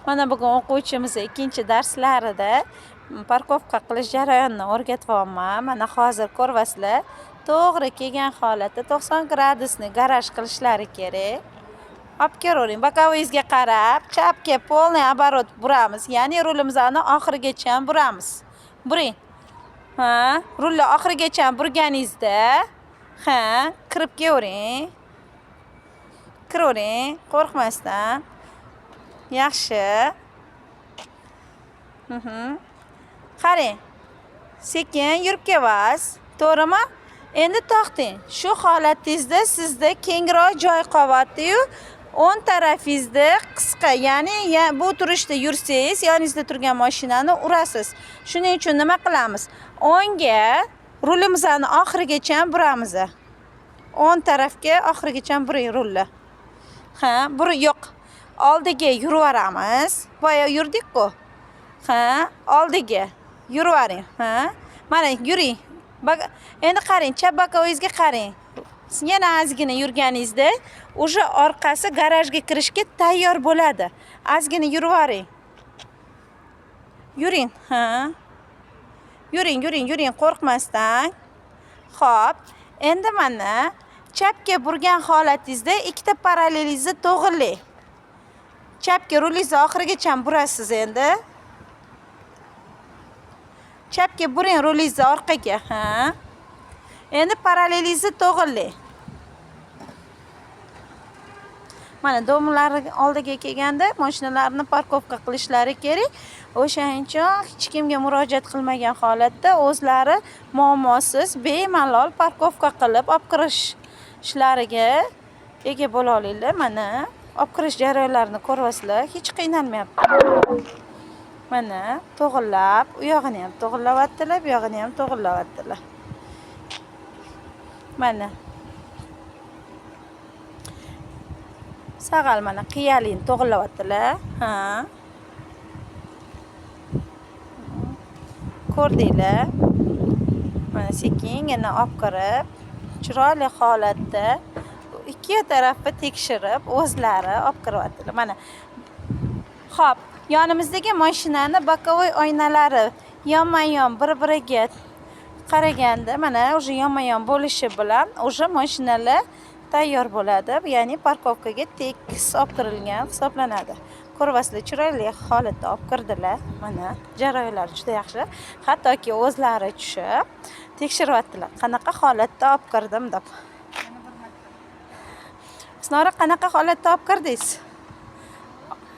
Mana bugun o'quvchimiz ikkinchi darslarida парковка qilish jarayonini o'rgatyapman. Mana hozir ko'ryapsizlar, to'g'ri kelgan holatda 90 gradusni garaj qilishlari kerak. Olib kelavering, боковой ingizga qarab, chapga полный оборот buramiz, ya'ni rulimizni oxirigacha buramiz. Buring. Ha, rulni oxirigacha burganingizda, ha, kirib kelavering. Kiravering, qo'rqmasdan. Yaxshi. Qarang. Sekin yurib kelyapsiz, to'g'rimi? Endi to'xtang. Shu holatingizda sizda kengroq joy qolyapti-yu, o'ng tarafingizda qisqa, ya'ni bu turishda yursangiz, yoningizda turgan mashinani urasiz. Shuning uchun nima qilamiz? O'ngga rulimizni oxirigacha buramiz. O'ng tarafga oxirigacha buring rulni. Ha, buri yo'q. Oldiga yuraveramiz. Boya yurdik-ku. Ha, oldiga yurivering. Ha. Mana yuring. Endi qarang, chap боковой ingizga qarang. Yana ozgina yurganingizda уже orqasi garajga kirishga tayyor bo'ladi. Ozgina yurivering. Yuring, ha. Yuring, yuring, yuring, qo'rqmasdan. Xo'p, endi mana chapga burgan holatingizda ikkita parallelingizni to'g'irlang. Chapga rulingizni oxirigacha burasiz endi. Chapga buring rulingizni orqaga, ha. Endi parallelingizni to'g'irlang. Mana domlar oldiga kelganda mashinalarni парковка qilishlari kerak. O'shaning uchun hech kimga murojaat qilmagan holatda o'zlari muammosiz bemalol парковка qilib olib kirishlariga ega bo'la olinglar. Mana olib kirish jarayonlarini ko'ryapsizlar, hech qiynalmayapti. Mana to'g'irlab, u yog'ini ham to'g'irlayaptilar, bu yog'ini ham to'g'irlayaptilar. Mana sag'al mana qiyalini to'g'irlayaptilar. Ha. Ko'rdinglar. Mana sekingina olib kirib, chiroyli holatda ikki tarafni tekshirib, o'zlari olib kiryaptilar. Mana. Xo'p, yonimizdagi mashinani боковой oynalari yonma-yon bir-biriga qaraganda, mana уже yonma-yon bo'lishi bilan уже mashinalar tayyor bo'ladi, ya'ni parkovkaga tekis olib kirilgan hisoblanadi. Ko'ryapsizlar, chiroyli holatda olib kirdilar. Mana jarayonlari juda yaxshi. Hattoki o'zlari tushib tekshiryaptilar, qanaqa holatda olib kirdim deb. Husnora, qanaqa holatda olib kirdingiz?